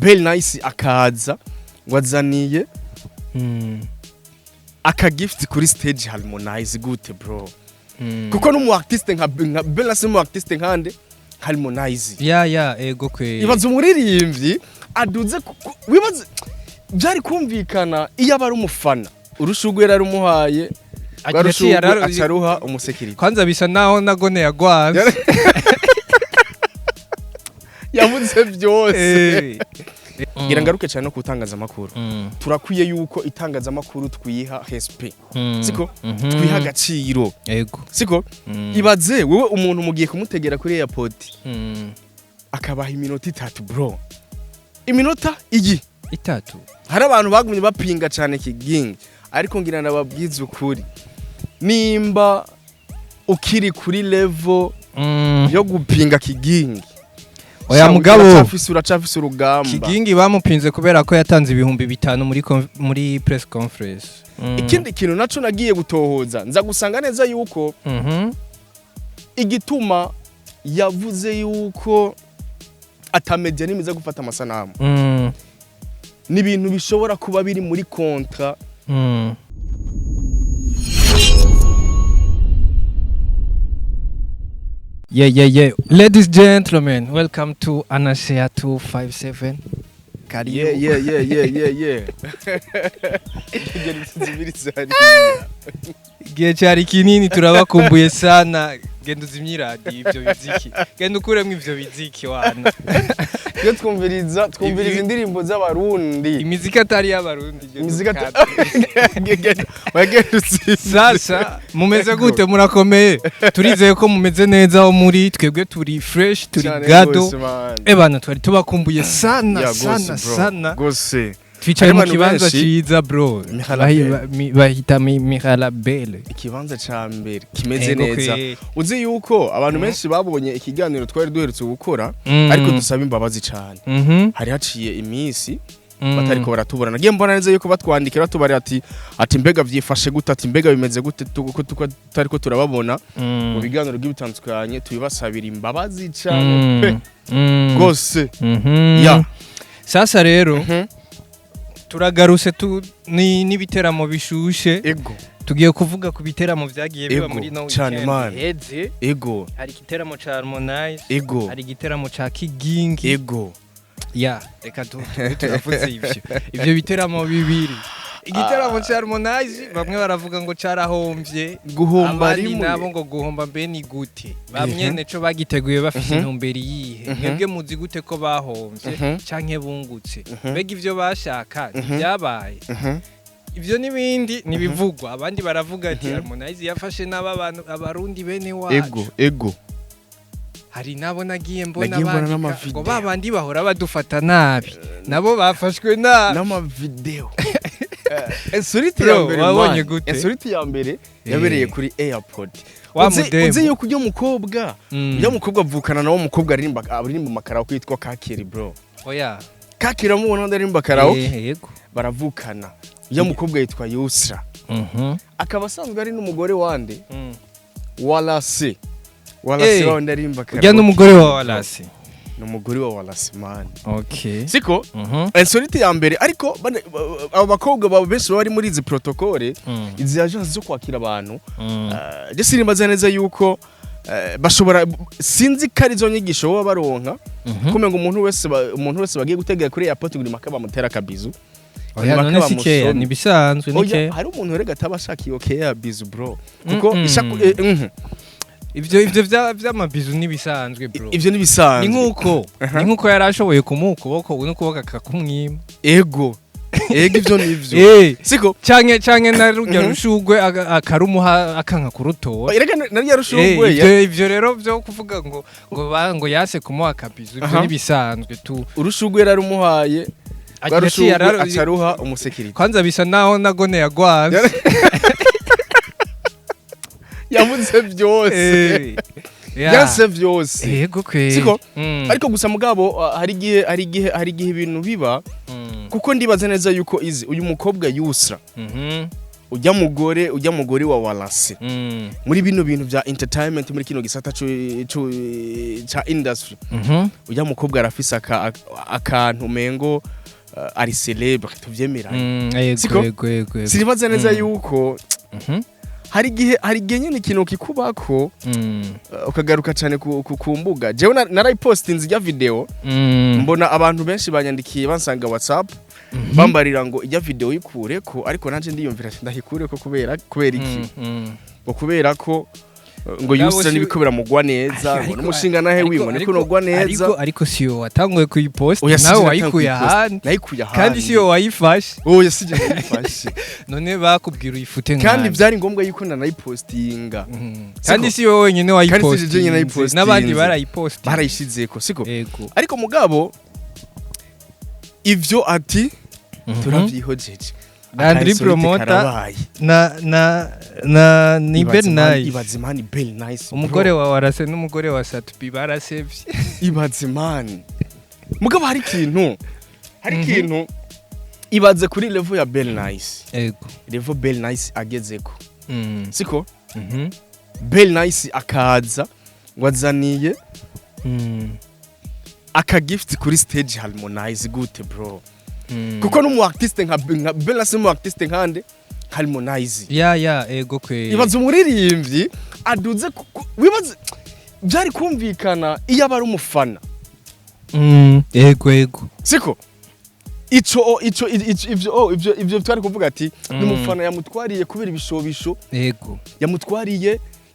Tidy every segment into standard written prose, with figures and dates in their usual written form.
Bell Nice akaza ngo azaniye aka gift kuri stage Harmonize, gute bro? Kuko n'umu artiste nka Bell Nice, n'umu artiste nkande Harmonize. Ya, ego kwe. Ibaze umuririmbyi aduze wibaze byari kumvikana iyo aba ari umufana, urushugwe yararumuhaye, rwa rushugwe acaruha umusekirite. Kwanza bisa naho nagone yagwanze. Yavuze byose. Ngira ngaruke cyane no ku itangazamakuru. Turakwiye yuko itangazamakuru twiha respect, siko? Twiha agaciro. Ego. Siko? Ibaze wewe umuntu mugiye kumutegera kuri airport, akabaha iminota 3 bro, iminota iyi 3. Hari abantu bagumye bapinga cyane Kigingi, ariko ngira nababwize ukuri, nimba ukiri kuri level yo gupinga Kigingi, Oya. sha, Mugabo uracafise urugamba. Kigingi bamupinze kubera ko yatanze 5000 muri press conference. Ikindi kintu naco nagiye gutohoza, nza gusanga neza yuko igituma yavuze yuko ata media nimiza gufata amasanamu, ni ibintu bishobora kuba biri muri contrat. Yeah. Ladies, gentlemen, welcome to Anashare 257. Karibu. Yeah. Ingeri zibiri zari. Igihe cyari kinini, turabakumbuye sana. Genda uzimye iradiyo, ivyo biziki. Genda ukuremwo ivyo biziki wana. Iyo twumviriza indirimbo z'Abarundi. Imiziki atari y'Abarundi. Genda Imiziki ukate. Wagenda usize. Sasa mumeze gute? Murakomeye? Turizeye ko mumeze neza aho muri. Twebwe turi fresh, turi Cyane gado. gose, man. Ebana, twari tubakumbuye sana. Yeah, Sana gose, bro. sana. Gose. Twicaye Hari mu abantu kibanza benshi. ciza bro. Mihalabel. Bahita Mihalabel. Ikibanza ca mbere kimeze Ego neza. kwe. Uzi yuko abantu benshi babonye ikiganiro twari duherutse gukora, ariko dusaba imbabazi cyane. Hari haciye iminsi batariko baratubona. Nagiye mbona neza yuko batwandikira batubarira ati mbega vyifashe gute, ati mbega bimeze gute, ko tutariko turababona mu biganiro bitandukanye. Tubibasabira imbabazi cyane pe, gose. Ya. Sasa rero turagarutse n'ibiteramo bishushe. Ego. Tugiye kuvuga ku biteramo vyagiye biba Ego, muri no cane, weekend man. iheze. Ego. Hari igiteramo ca Harmonize, Ego. hari igiteramo ca Kigingi. Ego. Ya, reka tube turavuze ivyo biteramo bibiri. Igiteramo ca Harmonize bamwe baravuga ngo carahomvye, Guhomba abandi rimwe. nabo ngo guhomba mbe ni gute? Bamwe neco bagiteguye bafise intumbero iyihe? Mwebwe muzi gute ko bahomvye canke bungutse? Mbega ivyo bashaka ntibyabaye? Ivyo n'ibindi ntibivugwa. Abandi baravuga ati Harmonize yafashe n'aba bantu, Abarundi bene wacu. Ego, ego. Hari nabo nagiye mbona Nagiye mbona bandika n'amavideo. ngo babandi bahora badufata nabi nabo bafashwe nabi. N'amavideo. Insolite Bro, ya mbere, wabonye man. gute? Insolite ya mbere yabereye kuri airport. Wa Uzi mudemu. uzi yuko ujya mukobwa, ujya mukobwa avukana nawo mukobwa aririmba makaraoke yitwa Kakeri bro. Oya. Kakeri amubona aririmba karaoke. Yego. Baravukana. Ujya mukobwa yitwa Yusra. Akaba asanzwe ari n'umugore wande? Walase. Walase wande aririmba karaoke. Ujya n'umugore wa Walasi? Ni umugore wa Walase man. Okay. Siko? Insolite ya mbere, ariko abo bakobwa baba benshi baba bari muri izi protocole, izi agence zo kwakira abantu. Je sinimbaza neza yuko bashobora, sinzi ko ari zo nyigisho baba baronka, kumenga umuntu wese bagiye gutegera kuri airport ngo nimaka bamutera akabizu. Oya, Nimaka none si keya? bamusome. Ni bisanzwe, ni Oya, keya. hari umuntu rega ataba ashaka iyo keya bizu bro, kuko ishaku. Ivyo vy'amabizu ni bisanzwe bro. Ivyo ni bisanzwe. Ni nkuko yari ashoboye kumuha ukuboko, n'ukuboko akakumwima. Ego, ego, ivyo nivyo. Siko? Canke na rurya rushugwe akarumuha akanka kurutora. Erega nari yarushugwe. Ivyo rero vyo kuvuga ngo yase kumuha akabizu, ivyo nibisanzwe tu. Urushugwe yararumuhaye, rwa rushugwe acaruha umusekirite. Kwanza bisa naho nagone yagwanze. Yavuze byose. Ya. Yanse byose. Yego kwe. Siko? Ariko gusa mugabo hari igihe ibintu biba, kuko ndibaza neza yuko izi uyu mukobwa Yusra Ujya mugore wa Walase muri bino bintu vya entertainment, muri kino gisata ca industry, ujya mukobwa arafise akantu umengo ari célèbre, tuvyemeranye. Yego. Siko? Yego. Sinibaza neza yuko hari igihe nyene ikintu kikubako, ukagaruka cyane ku mbuga. Jewe narayipostinze ijya video, mbona abantu benshi banyandikiye bansanga WhatsApp, bambarira ngo ijya video yikureko, ariko nanje ndiyumvira ati ndahikureko kubera iki? Ngo kubera ko ngo Mugabo Yusra nibiko biramugwa neza, ngo n'umushinga nahe wiwe niko nogwa neza. Ariko siyo watanguye kuyiposta? Oya, Nawe sije wayikuye natanguye kuyiposta. ahandi. Nayikuye ahandi. Kandi siyo wayifashe. Oya, sije nayifashe. None bakubwira uyifute Kandi nkande? byari ngombwa yuko nanayipostinga. Siko? Kandi si wowe wenyine Kandi si jewe nyene wayipostinze, nayipostinze. n'abandi barayipostinze. Barayishizeko, siko? Ego. Ariko mugabo ivyo ati turavyihojeje. Landry Aka insolite Promoter karabaye. na ni Ibaze Ben man, Nice. Ibaze man, Bell Nice, bro. Umugore wa Warase n'umugore wa Satupi barasevye. Ibaze man, mugabo hari ikintu, ibaze kuri level ya Bell Nice, level Bell Nice agezeko, siko? Bell Nice akaza ngo azaniye aka gift kuri stage Harmonize, gute bro? Kuko n'umu artiste nka Bell Nice, n'umu artiste nkande Harmonize. Ya, ego kwe. Ibaze umuririmbyi aduze wibaze byari kumvikana iyo aba ari umufana. Ego. Siko ico ivyo oh, ivyo twari kuvuga ati ni umufana yamutwariye kubera ibishobisho,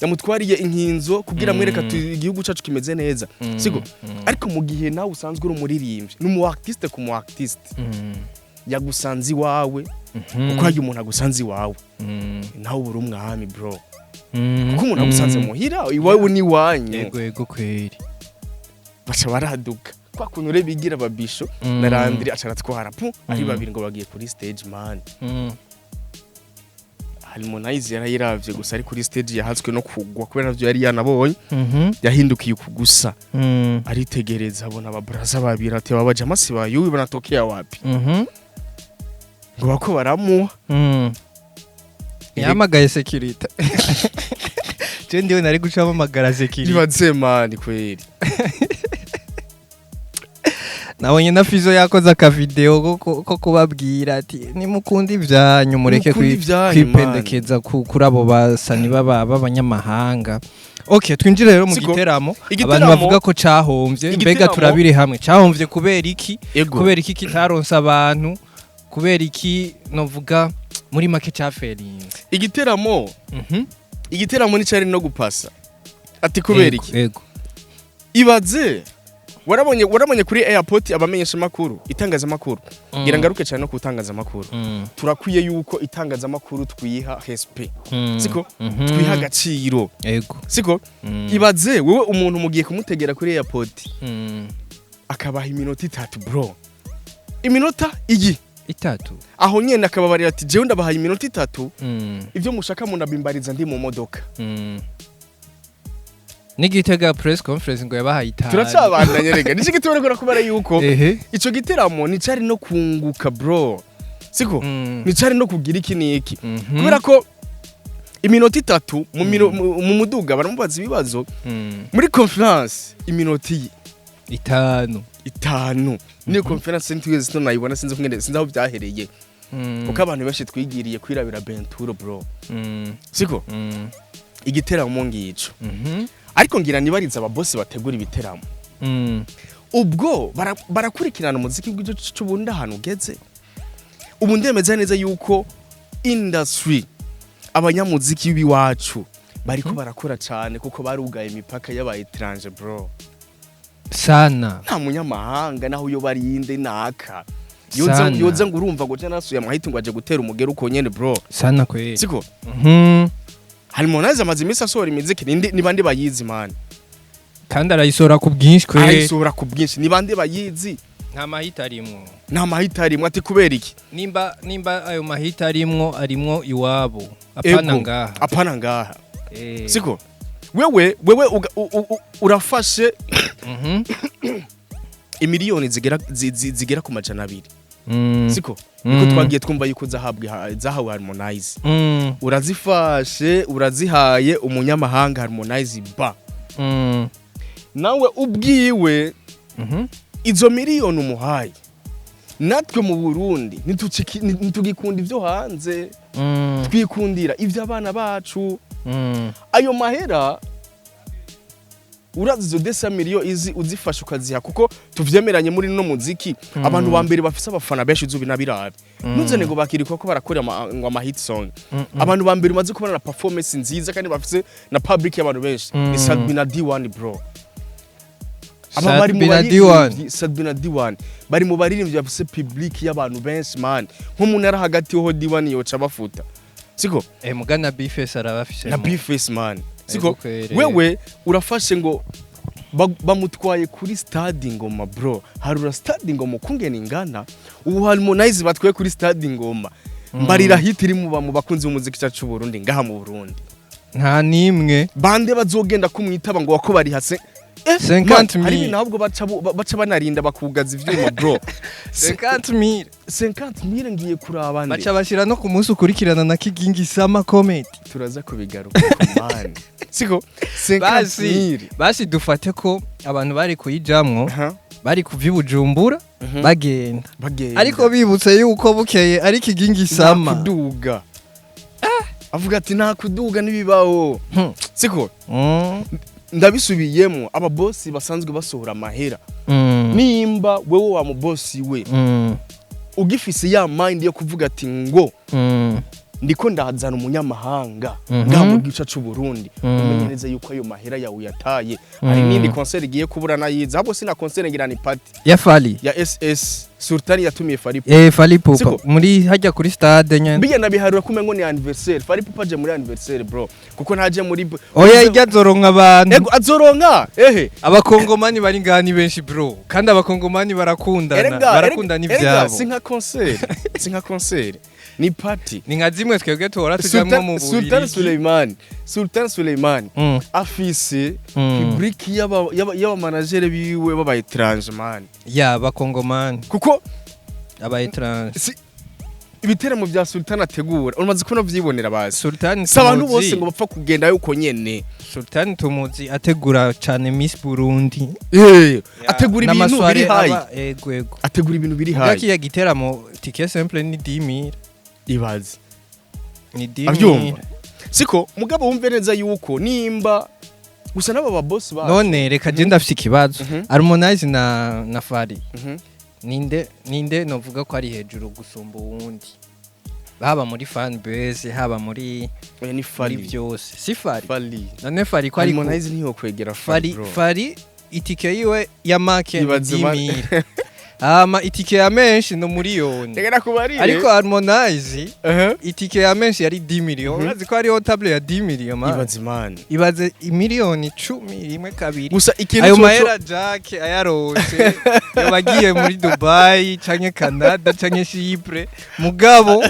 yamutwariye inkinzo kugira mwereka ati igihugu cacu kimeze neza, siko? Ariko mu gihe nawe usanzwe uri umuririmbyi, ni umu artiste ku mu artiste, yagusanze iwawe, kuko hari umuntu agusanze iwawe, nawe uba uri umwami bro, kuko umuntu agusanze muhira iwawe ni iwanyu. Ego kweri. Baca baraduka kwa kuntu rero bigira ababisho, na Landry aca aratwara pu ari babiri ngo bagiye kuri stage man. Harmonize yarayiravye gusa ari kuri stage, yahatswe no kugwa kubera navyo yari yanabonye. Yahindukiye uku gusa, aritegereza, abona ababraza babiri, ati aba bajama si bayuwi, banatokea wapi? Ngo bako baramuha. Yahamagaye sécurité. Je ndiwe nari guca mpamagara sécurité. Ibaze man, kweri. Nabonye na Fizo yakoze akavideo ko kubabwira ati nimukunda ibyanyu mureke Mukunde ivyanyu, kwipendekeza kuri abo basani baba b'abanyamahanga. Okay, twinjire rero mu Siko? giteramo. Igiteramo- Abantu bavuga ko cahomvye, mbega turabire hamwe cahomvye kubera iki? Ego. Kubera iki kitaronse abantu? Kubera iki, novuga muri make, caferinze? Igiteramo, igiteramo nicari no gupasa, ati kubera iki? Ego. Ibaze warabonye kuri airport abamenyesha makuru, itangazamakuru, ngira ngaruke cyane no ku itangazamakuru. Turakwiye yuko itangazamakuru twiha respect, siko? Twiha agaciro, siko? Ibaze wewe umuntu mugiye kumutegera kuri airport, akabaha iminota 3 bro, iminota iyi 3. Aho nyene akababarira ati jewe ndabahaye iminota 3, ivyo mushaka munabimbariza ndi mu modoka. N'igitega press conference ngo yabahaye 5. Turacabandanye rega, nico gituma reko kubera yuko ico giteramo nicari no kunguka bro, siko? Nicari no kugira iki niki, kubera ko iminota 3 mu muduga baramubaza ibibazo, muri conference iminota iyi 5. 5. Niyo conference ntitwigeze tunayibona, sinzi kungene, sinzi aho byahereye, kuko abantu benshi twigiriye kwirabira Benturo bro, siko? Igiteramo ngico. Ariko ngira nibariza ababosi bategura ibiteramo, ubwo barakurikirana umuziki w'igihugu c'Uburundi ahantu ugeze ubu. Ndemeza neza yuko industry, abanyamuziki b'iwacu bariko barakora cyane, kuko barugaye imipaka y'aba étranger bro. Sana. Nta munyamahanga naho iyo barinde naka yoza Sana. yoza ngo urumva ngo je nasuye amahiti ngo aje gutera umugera uko nyene bro. Sana kweli. Siko? Harmonize amaze iminsi asohora imiziki, ninde, ni bande bayizi man? Kandi arayisohora ku bwinshi kweli. Arayisohora ku bwinshi, ni bande bayizi? Nta mahita arimwo. Nta mahita arimwo, ati kubera iki? Nimba ayo mahita arimwo iwabo, apana Ego, ngaha. Apana ngaha. Siko wewe urafashe imiliyoni zigera ku 200. Siko niko twagiye twumva yuko zahawe Harmonize. Urazifashe, urazihaye umunyamahanga Harmonize ba nawe ubwiwe. Izo miliyoni umuhaye, natwe mu Burundi ntitugikunda ivyo hanze, twikundira ivy'abana bacu. Ayo mahera urazi, izo 200 millions izi uzifasha ukaziha, kuko tuvyemeranye muri no muziki, abantu ba mbere bafise abafana benshi uzubi nabirabe, ntuzane ngo bakirikwa ko barakora ngo ama hit song. Abantu ba mbere umaze kubona na performance nziza kandi bafise na public y'abantu benshi ni Sat-B na D1, bro. Aba bari mu Sat-B na D1. baririmbyi, Sat-B na D1 bari mu baririmbyi bafise public y'abantu benshi, man. Nk'umuntu ari hagati ho, D1 yoca bafuta, siko? Eh, mugana B-Face arabafise. Na B-Face, man, siko? Ego kwere. Wewe urafashe ngo bamutwaye kuri stade Ngoma, bro. Harura stade Ngoma ukungene ingana ubu, Harmonize batwaye kuri stade Ngoma, mbarira hit iri mu bakunzi b'umuziki cyacu c'u Burundi, ngaha mu Burundi. Nta nimwe. Bande bazogenda kumwitaba ngo wako bari hase 50 man, hari mille. ibintu ahubwo baca banarinda bakugaza ivyuma, bro. 50 mille. 50 mille ngiye kuraba nde? Baca bashira no ku munsi ukurikirana na Kigingi Summer Comedy. Turaza kubigaruka, man, siko? 50 Basi mille. basi dufate ko abantu bari kuyijamwo Aha. bari kuva i Bujumbura bagenda, bagenda, ariko bibutse yuko bukeye ari Kigingi Summer. Kuduga, avuga ati nta kuduga n'ibibaho, siko? Ndabisubiyemo, ababosi basanzwe basohora amahera, nimba wewe wa mubosi we ugifise ya mind yo kuvuga ati ngo ndiko ndazana umunyamahanga ngaha mu gice c'u Burundi, umenye neza yuko ayo mahera yawe uyataye. Hari n'indi concert igiye kubura nayiza, ahubwo sina concert, ngira ni party. Ya Fally. Ya SS Sultani yatumiye Fally. Eh, Fally Pupa. Siko? Muri hajya kuri stade nyene. Bigenda biharura kumengo ni anniversaire. Fally Pupa aje muri anniversaire, bro, kuko ntaje muri Oya, ijya azoronka abantu. Ego, azoronka ehe. Abakongomani bari ngaha ni benshi, bro, kandi abakongomani barakundana. Erega Barakundana erega ivyabo. Si nka concert, si nka concert, ni party. Ni nka zimwe twebwe tuhora tujamwo mu Sultan Bubirigi. Suleiman, Sultan Suleiman afise public y'abamanagere biwe b'aba étranger, man. Ya abakongomani. Kuko Aba étranger. Si ibiteramo bya Sultan ategura umaze kubona vyibonera bazi. Sultan Si abantu tumuzi. bose ngo bapfa kugenda yuko nyene. Sultan tumuzi ategura cane Miss Burundi. Ategura ibintu N'ama soirée biri high. Ego ego. Ategura ibintu biri Muga high. kiya giteramo, ticket simple ni 10,000. Ibaze. Ni 10,000. Avyumva siko? Mugabo wumve neza yuko nimba gusa n'aba babosi bacu. None reka je ndafise ikibazo. Harmonize na Fally, ninde novuga ko ari hejuru gusumba uwundi, haba muri fan base, haba muri Oya, ni muri Fally. byose? Si Fally? Fally. None Fally ko ari Harmonize ntiyo kwegera Fally, Fally bro. Fally itike yiwe ya make ni Ibaze man. 10,000, hama itike ya menshi no miliyoni. Reka nakubarire. Ariko Harmonize itike ya menshi yari 10 million. Urazi ko hariho table ya 10 million, man. Ibaze, man. Ibaze imiliyoni cumi rimwe kabiri. Gusa ikintu Ayo mahera Jack ayarose yabagiye muri Dubai canke Canada canke Chypre, mugabo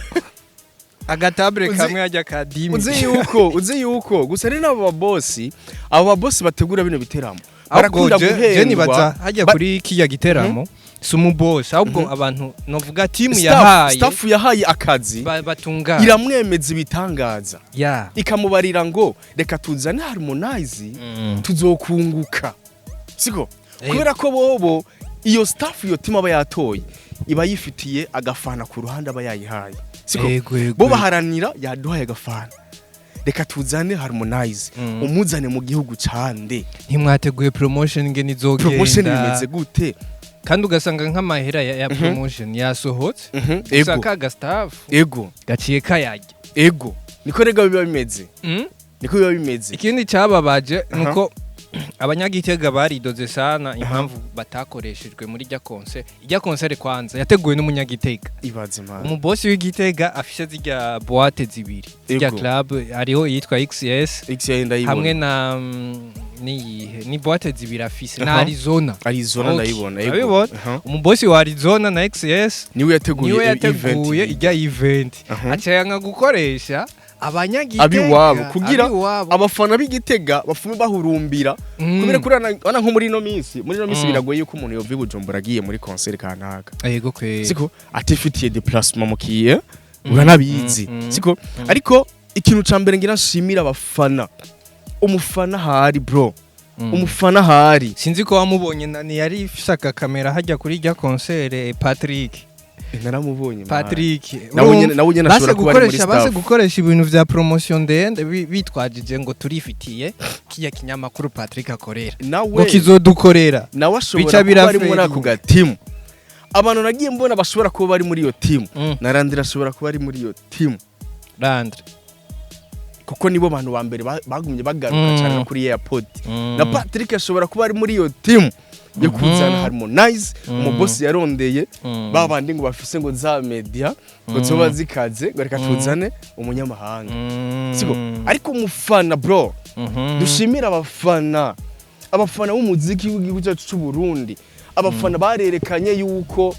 agatable kamwe ajya ka 10 Uzi yuko gusa rero n'abo babosi, abo babosi bategura bino biteramo barakunda Ahubwo je guhendwa. nibaza hajya kuri kiya giteramo si umubosi, ahubwo abantu novuga timu yahaye Staff yahaye akazi batungana. Iramwemeza ibitangaza, ya ikamubarira ngo reka tuzane Harmonize, tuzokunguka, siko? Kubera ko bobo iyo staff, iyo team aba yatoye iba yifitiye agafana ku ruhande aba yayihaye, siko? Ego. Bo baharanira yaduhaye agafana, reka tuzane Harmonize. Umuzane mu gihugu cande? Ntimwateguye promotion ngene izogenda. Promotion bimeze gute? Kandi ugasanga nk'amahera ya promotion yasohotse, gusa kaga staff gaciye kayarya. Ego, niko rega biba bimeze. Niko biba bimeze. Ikindi cyababaje nuko abanyagitega baridoze sana impamvu batakoreshejwe muri rya concert. Ijya concert kwanza yateguwe n'umunyagitega. Ibaze, man. Umubosi w'igitega afise zirya boîte zibiri, zirya club, hariho iyitwa XS X ndayibona. hamwe na niyihe, ni boîte zibiri afise na Arizona. Arizona. Okay. Ndayibona, ego. Urabibona? Umubosi wa Arizona na XS Niwe yateguye niwe event. yateguye ijya event, aca yanga gukoresha Abanyagitega. Abiwabo, kugira abiwabo. Abafana b'Igitega bafume bahurumbira, kubera kuri ana nko muri ino minsi biragoye yuko umuntu yova i Bujumbura agiye muri concert kanaka. Yego kwe. Siko atifitiye déplacement mukiye, uranabizi. Siko, ariko ikintu ca mbere ngira nshimira abafana, umufana hari, bro, umufana hari. Sinzi ko wamubonye, nani yari ifise akakamera hajya kuri rya concert, Patrick. Naramubonye, man. Patrick. Nawe nyene base ashobora kuba ari muri gukoresha base staff. Gukoresha ibintu vya promotion ndende, bitwajije ngo turifitiye kiya kinyamakuru Patrick akorera, ngo nawe kizodukorera. Nawe ashobora Bica kuba ari muri biraferinga. ako gatimu. Abantu nagiye mbona bashobora kuba bari muri iyo timu, na Randira ashobora kuba ari muri iyo timu, Landre. Kuko nibo bantu ba mbere bagumye bagaruka cyane no kuri airport. Na Patrick ashobora kuba ari muri iyo timu yo kuzana Harmonize. Umubosi yarondeye ba bandi ngo bafise ngo za media ngo zoba zikaze, ngo reka tuzane umunyamahanga. Siko, ariko umufana, bro, dushimira abafana, abafana b'umuziki w'igihugu cyacu cy'u Burundi. Abafana barerekanye yuko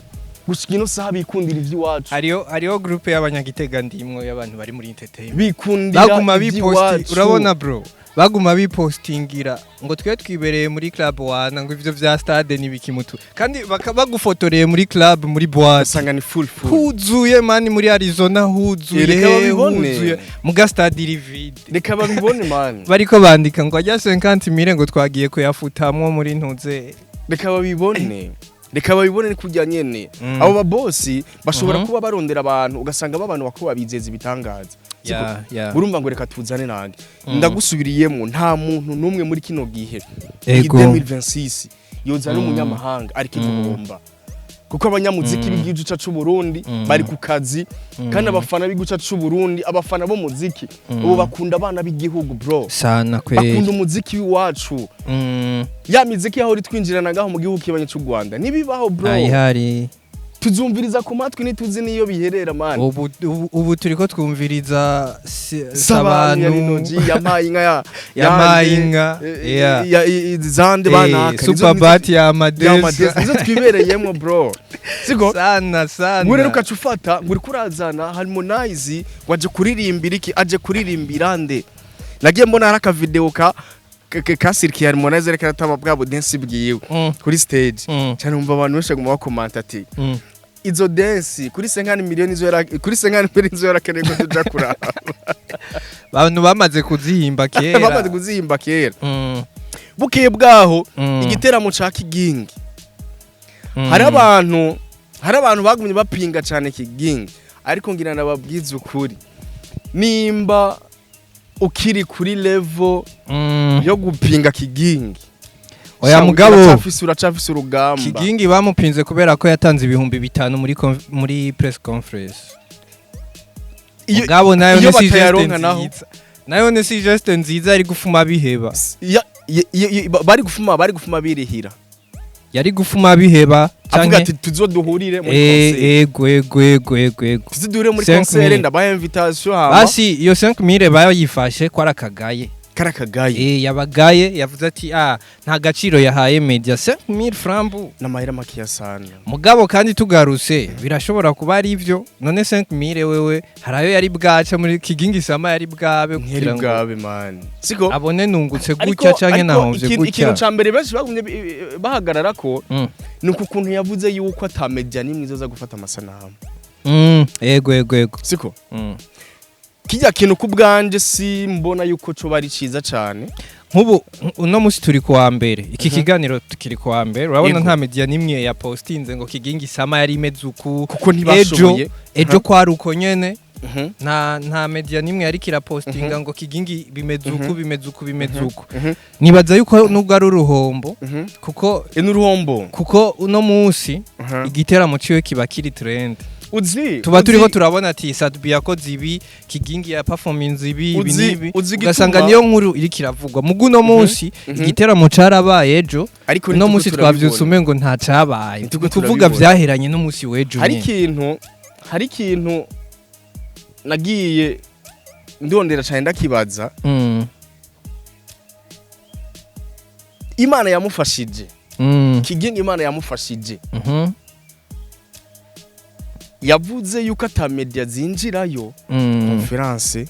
gushika ino saha bikundira ivy'iwacu. Hariho groupe y'abanyagitega ndimwo, y'abantu bari muri entertainment, bikundira baguma biposti. ivy'iwacu. Urabona, bro, baguma bipostingira ngo twe twibereye muri club wana, ngo ivyo vya stade nibikimutu, kandi bagufotoreye muri club, muri boîte, usanga ni full full. Huzuye, man, muri Arizona huzuye. Reka babibone. Huzuye, muga stade iri vide. Reka babibone, man. Bariko bandika ngo ajya 50 mille, ngo twagiye kuyafutamwo muri ntuze. Reka babibone, reka babibone, ni kurya nyene. Abo babosi bashobora kuba barondera abantu, ugasanga babantu bako babizeza ibitangaza. Siko? Yeah. Urumva ngo reka tuzane nange. Ndagusubiriyemo, nta muntu n'umwe muri kino gihe, iyi 2026, yozana umunyamahanga ariko igihomba, kuko abanyamuziki b'igihugu cyacu c'u Burundi bari ku kazi, kandi abafana b'igihugu cyacu c'u Burundi, abafana b'umuziki ubu bakunda abana b'igihugu, bro. Sana kweli. Bakunda umuziki w'iwacu. Ya miziki yaho twinjirana ngaho mu gihugu kibanyi cy'u Rwanda nibibaho, bro. Ayihari. Tuzumviriza ku matwi, ntituzi niyo biherera, man. Ubu turiko twumviriza Sabantu ya Sabantu. Linoji yampaye inka ya Yampaye yande, inka, yeah. ya zande banaka. Superbat ya ya Amadesa. Amadesa nizo twibereyemo, bro, siko? Sana sana. Ngo rero ukaca ufata ngo uriko urazana Harmonize, waje kuririmbira iki? Aje kuririmbira nde? Nagiye mbona hari akavideo ka kasirikiye Harmonize ariko arataba bwa budensi bwiwe kuri stage. Cyane umva abantu benshi baguma bakomanta ati izo dance kuri 50 miliyoni, izo yara kuri 50 miliyoni izo yarakeneye ko tuja kuraba. Abantu bamaze kuzihimba kera. Bamaze kuzihimba kera. Bukeye bwaho, igiteramo ca Kigingi, hari abantu bagumye bapinga cyane Kigingi, ariko ngira nababwiza ukuri, nimba ukiri kuri level yo gupinga Kigingi, Oya sha, mugabo. Uracafise urugamba. Kigingi bamupinze kubera ko yatanze 5000 muri press conference. Mugabo nayo Iyo ni si geste batayaronka naho? nziza, nayo ni si geste nziza, ari gufuma biheba. Bari gufuma birihira. Yari gufuma biheba. Avuga canke ati tuzoduhurire muri concert. Ego. Tuzoduhurire muri 5 concert, mille. ndabaye invitation hama. Basi iyo 5000 bayifashe ko arakagaye. Karakagaye. Yabagaye, yavuze ati ah, nta gaciro yahaye media, 5000 francs bu. N'amahera makiya sana. Mugabo kandi tugarutse, birashobora kuba ari ivyo. None 5000 wewe hari ayo yari bwaca muri Kigingi Sama yari bwabe Ntiyari kugira ngo bwabe, man, siko? abone nungutse Ariko gutya canke ariko nahomvye ikintu gutya. ca mbere benshi bagumye bahagarara ko ni uku kuntu yavuze yuko ata media nimwe izoza gufata amasanamu. Ego. Siko? Kijya kintu ku bwanje si mbona yuko co bari ciza cane. Nk'ubu uno musi turi kuwa mbere, iki kiganiro tukiri kuwa mbere, urabona, nta media nimwe ya postinze ngo Kigingi Sama yari imeze uku. Kuko ntibashoboye. Ejo kwari uko nyene. Nta media nimwe yariko irapostinga ngo Kigingi bimeze uku, bimeze uku, bimeze uku. Nibaza yuko nubwo ari uruhombo, kuko N'uruhombo. kuko uno munsi igiteramo ciwe kiba kiri trend. Uzi Tuba turiko turabona ati Sadbi yakoze ibi, Kigingi ya performance ibi, ibi n'ibi, Uzi ugasanga igituma- niyo nkuru iriko iravugwa. Mugu uno munsi igiteramo carabaye ejo, Ariko uno ntituko munsi turabibona. twavyutse umengo nta cabaye. Ntituko Kuvuga turabibona. vyaheranye n'umunsi w'ejo Hari nyene. ikintu nagiye ndondera cyane, ndakibaza. Imana yamufashije. Kigingi Imana yamufashije. Yavuze yuko ata media zinjirayo, conference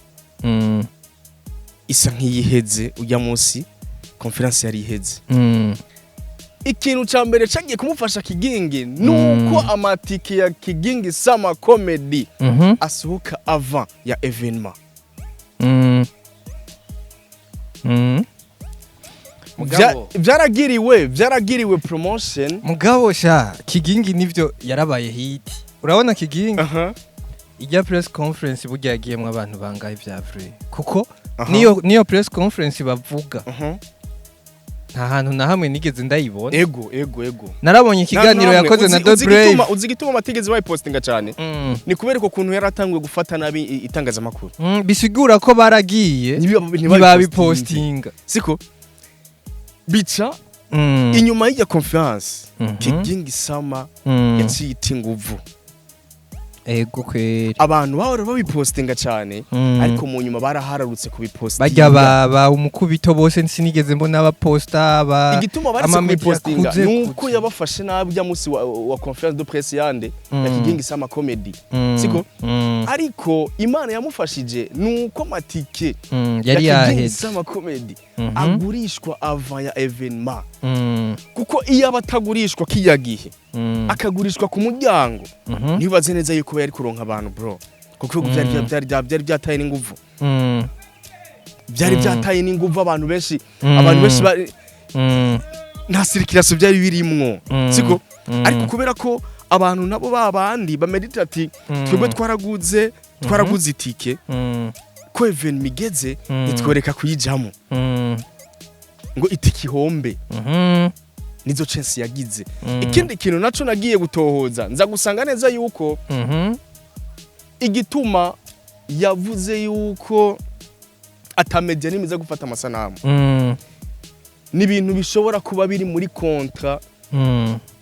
Isa nk'iyiheze ujya munsi conférence yari iheze. Ikintu ca mbere cagiye kumufasha Kigingi nuko amatike ya Kigingi Summer Comedy asohoka avant ya événement. Mugabo Vyaragiriwe promotion. Mugabo sha, Kigingi nivyo yarabaye hit. Urabona Kigingi, ijya press conference burya yagiyemwo abantu bangahe vya vrai? Kuko niyo press conference bavuga, nta hantu na hamwe nigeze ndayibona. Ego. Narabonye ikiganiro Nta yakoze namwe. na The Uzi Brave. Uzi igituma amatigeze bayipostinga cyane? Ni kubera ko kuntu yaratanguye gufata nabi itangazamakuru. Bisigura ko baragiye ntibabipostinga. Siko bica inyuma y'irya conférence, Kigingi Summer yaciye ita inguvu. Ego kweri. Abantu bahora babipostinga cyane, ariko mu nyuma barahararutse kubipostinga. Barya ba umukubito bose sinigeze mbona abaposta ba Igituma baretse amamedia kubipostinga kuze nuko kuze. yabafashe nabi ujya munsi wa conférence de presse yande ya Kigingi Summer Comedy. Siko? Ariko Imana yamufashije nuko amatike yari ya Kigingi yaheze. Summer Comedy agurishwa avant ya événement, kuko iyo aba atagurishwa kijya gihe, akagurishwa ku muryango, ntibaze neza yuko yari kuronka abantu, bro, kuko byari byari byataye n'inguvu. Byari byataye n'inguvu, abantu benshi nta circulation byari birimwo. Siko? Ariko kubera ko abantu nabo babandi bamedita ati twebwe twaraguze itike, ko événement igeze, nitworeka kuyijamo ngo itike ihombe. Nizo chance yagize. Ikindi kintu naco nagiye gutohoza, nza gusanga neza yuko igituma yavuze yuko ata media n'imwe iza gufata amasanamu ni ibintu bishobora kuba biri muri contrat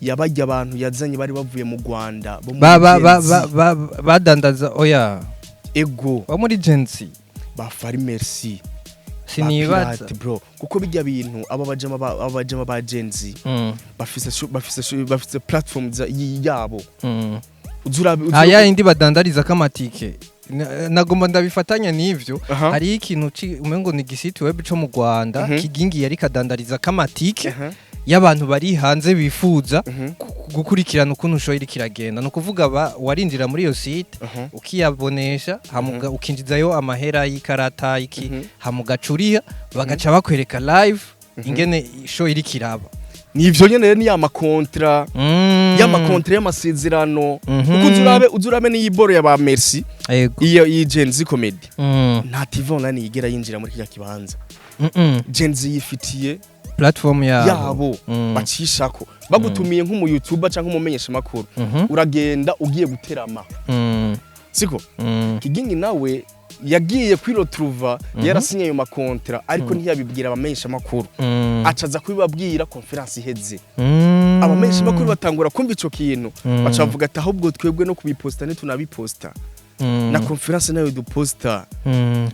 yabajya abantu yazanye bari bavuye mu Rwanda bo muri ba ba ba Gen Z. ba badandaza oya. Ego. Ba muri Gen Z. Ba Fari Merci. Sinibaza. Ba Pirate, bro, kuko bijya bintu aba bajama ba Gen Z bafise platform yabo. Uzurabe Aya indi badandariza kamatike. Nagomba ndabifatanya n'ivyo. Hari ikintu umengo ni gisite web co mu Rwanda, Kigingi yari kadandariza kamatike y'abantu bari hanze bifuza gukurikirana ukuntu show iriko iragenda. Ni ukuvuga warinjira muri iyo site, ukiyabonesha, hamuga ukinjizayo amahera y'ikarata iki, hamugaca uriha, bagaca bakwereka live ingene show iriko iraba. Nivyo nyene rero, ni ya ma contrat, ya ma contrat y'amasezerano, kuko uzurabe n'iyi boro ya ba Merci, iyo iyi Gen Z Comedy, nta TV online yigera yinjira muri kirya kibanza. Gen Z yifitiye platform yabo, yabo bacishako. Bagutumiye nk'umu YouTuber canke umumenyesha makuru, uragenda ugiye guterama. Siko? Kigingi nawe yagiye kwiretrouva yarasinye ayo ma contrat, ariko ntiyabibwira abamenyesha makuru, acaza kubibabwira conférence iheze. Abamenyesha makuru batangura kumva ico kintu, baca bavuga ati ahubwo twebwe no kubiposta ntitunabiposta, na conférence nayo duposta.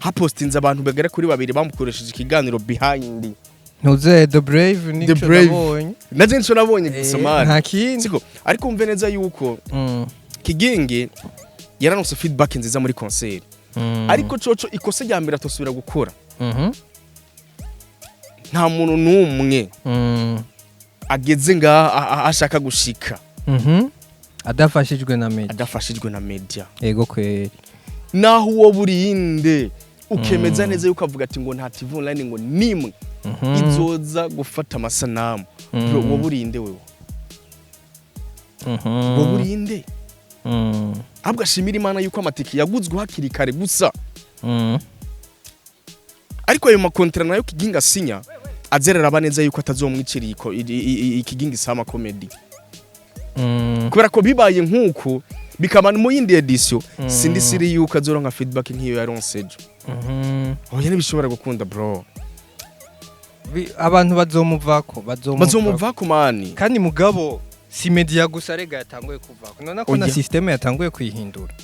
Hapostinze abantu bagera kuri babiri bamukoresheje ikiganiro behind. Ntuze The Brave nico The Brave. nabonye. Naje nico nabonye gusa, man. Nta kindi. Siko? Ariko umve neza yuko Kigingi yaranose feedback nziza muri concert, ariko coco ikosa rya mbere atosubira gukora, nta muntu n'umwe ageze ngaha ashaka gushika Adafashijwe na media. Adafashijwe na media. Ego kweri. Naho uwo burinde ukemeza neza yuko avuga ati ngo nta TV online ngo nimwe izoza gufata amasanamu, bro, uwo burinde wewe, uwo burinde. Ahubwo ashimira Imana yuko amatike yaguzwe hakiri kare gusa. Ariko ayo ma contrat nayo Kiginga asinya, azerera neza yuko atazomwicira Ikigingi Summer Comedy, kubera ko bibaye nk'uku bikaba mu yindi édition, sindi sûr yuko azoronka feedback nk'iyo yaronse ejo. Oya, ntibishobora gukunda, bro. Abantu bazomuvako, bazomuvako. Bazomuvako, man. Kandi mugabo si media gusa rega yatanguye kuvako, none ko na Oya. système yatanguye kwihindura.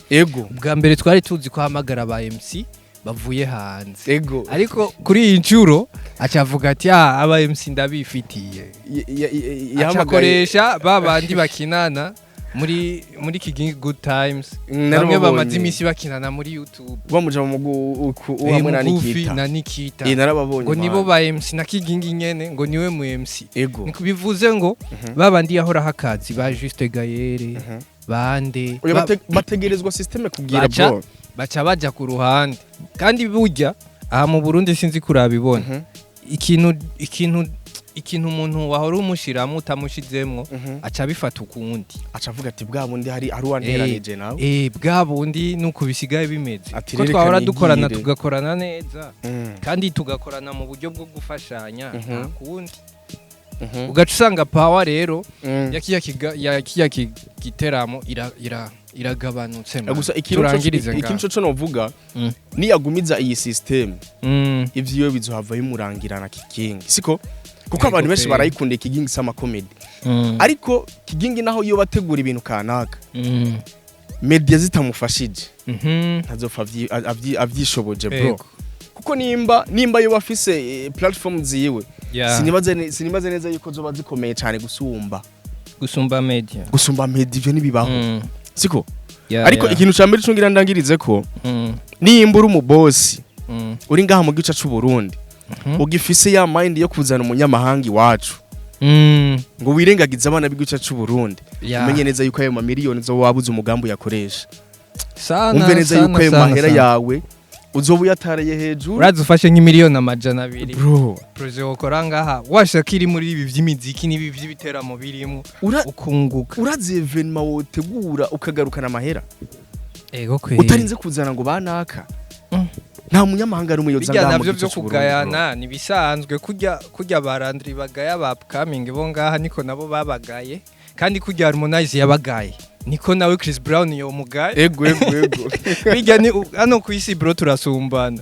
Ubwa mbere twari tuzi ko hamagara ba MC bavuye hanze, ariko kuri iyi nshuro acavuga ati ah, aba MC ndabifitiye. Yahamagaye Acakoresha ba bandi bakinana. Muri Kigingi Good Times, bamwe Narababonye. bamaze iminsi bakinana muri YouTube. Bamuja mu hamwe na Mugufi Nikita. na Nikita. Narababonye. Ngo nibo Man. ba MC na Kigingi nyene, ngo niwe mu MC. Ego. Bivuze ngo babandi yahora hakazi ba Juste Gayere bande Oya, bategerezwa système kugira bro. Baca baja ku ruhande. Kandi burya aha mu Burundi, sinzi kurabibona, ikintu umuntu wahora umushiramo utamushizemwo, aca abifata ukundi. Aca avuga ati: "Bwa bundi hari uwanteranije nawe." Bwa bundi nuko bisigaye bimeze, Ati: ko "Reka twahora dukorana, nigire." tugakorana neza, kandi tugakorana mu buryo bwo gufashanya, nta kundi. Ugaca usanga power rero ya kiya giteramo iragabanutse, man. Gusa ikintu Turangirize ngaho. ikintu co novuga, niyagumiza iyi system, ivyiwe bizohava bimurangirana Kigingi, siko? Kuko abantu benshi barayikunda Kigingi sama comedy, ariko Kigingi naho iyo bategura ibintu kanaka, media zitamufashije, ntazopfa avyishoboje, bro. Kuko nimba yo bafise platform ziwe, sinibaze neza yuko zoba zikomeye cyane gusumba Gusumba media. Gusumba media, ivyo ntibibaho, siko? Yeah, Ariko yeah. ikintu ca mbere co ngira ndangirize ko, nimba uri umubosi, uri ngaha mu gice c'u Burundi, ugifise ya mind yo kuzana umunyamahanga iwacu, ngo wirengagize abana b'igice c'u Burundi, umenye neza yuko ayo mamiliyoni zo wabuze umugambi uyakoresha. Sana, Umve neza sana, yuko ayo sana, mahera sana. yawe uzoba uyataraye hejuru. Urazi ufashe nk'imiliyoni 200, Bro, projet wokora ngaha, washaka iri muri ibi vy'imiziki n'ibi vy'ibiteramo birimo, ukunguka. Urazi événement wotegura ukagarukana amahera, Ego kweri. utarinze kuzana ngo banaka? Nta munyamahanga n'umwe yoza Bijya ngaha mu navyo gice vyo c'u Burundi, bro. kugayana nibisanzwe. Kurya barandri bagaya ba upcoming bo ngaha, niko nabo babagaye. Kandi kurya Harmonize yabagaye, niko nawe Chris Brown yomugaye. Ego. Bijya ni hano ku isi, bro, turasumbana.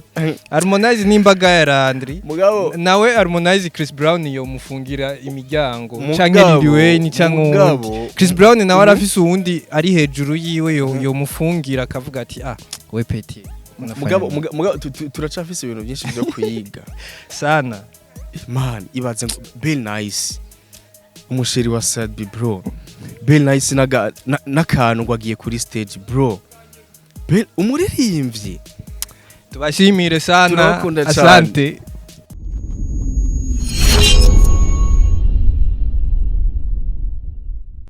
Harmonize nimba agaya Landry, Mugabo nawe Harmonize, Chris Brown yomufungira imiryango, canke Lil Wayne, canke uwundi. Chris Brown nawe arafise uwundi ari hejuru yiwe yomufungira akavuga ati: "Ah, we petit, unafanya Mugabo nini?" Mugabo turacafise ibintu byinshi byo kwiga. Sana. Man, ibaze ngo Bill Nice, umusheri wa Sadbi, bro. Bill Nice n'akantu ngo agiye kuri stage, bro. Bill umuririmbyi. Tubashimire sana. Turabakunda cyane. Asante.